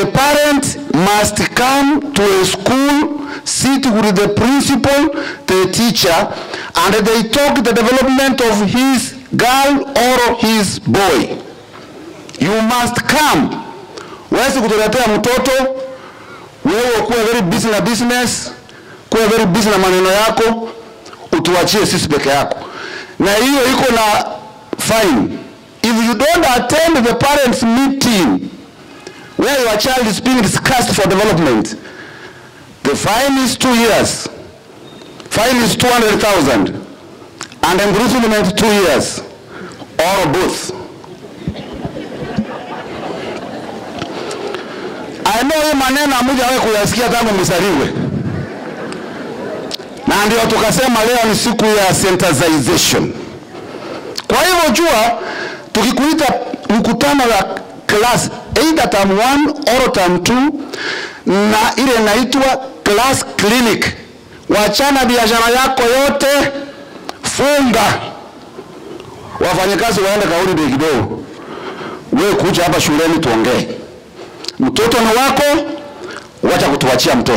A parent must come to a school, sit with the principal, the teacher, and they talk the development of his girl or his boy. You must come. Huwezi kutuletea mtoto, wewe kuwa very busy na business, kuwa very busy na maneno yako, utuachie sisi peke yako. Na hiyo iko na fine. If you don't attend the parents meeting where your child is being discussed for development, the fine is 2 years. Fine is 200,000 and imprisonment 2 years or both. I know hii maneno hamjawahi kuyasikia tangu mzaliwe. Na ndio tukasema leo ni siku ya sensitization. Kwa hivyo jua tukikuita mkutano wa class either term 1 or term 2 na ile inaitwa class clinic. Wachana biashara yako yote, funga. Wafanyakazi waende kauli kidogo. Wewe kuja hapa shuleni tuongee. Mtoto ni wako, wacha kutuachia mtoto.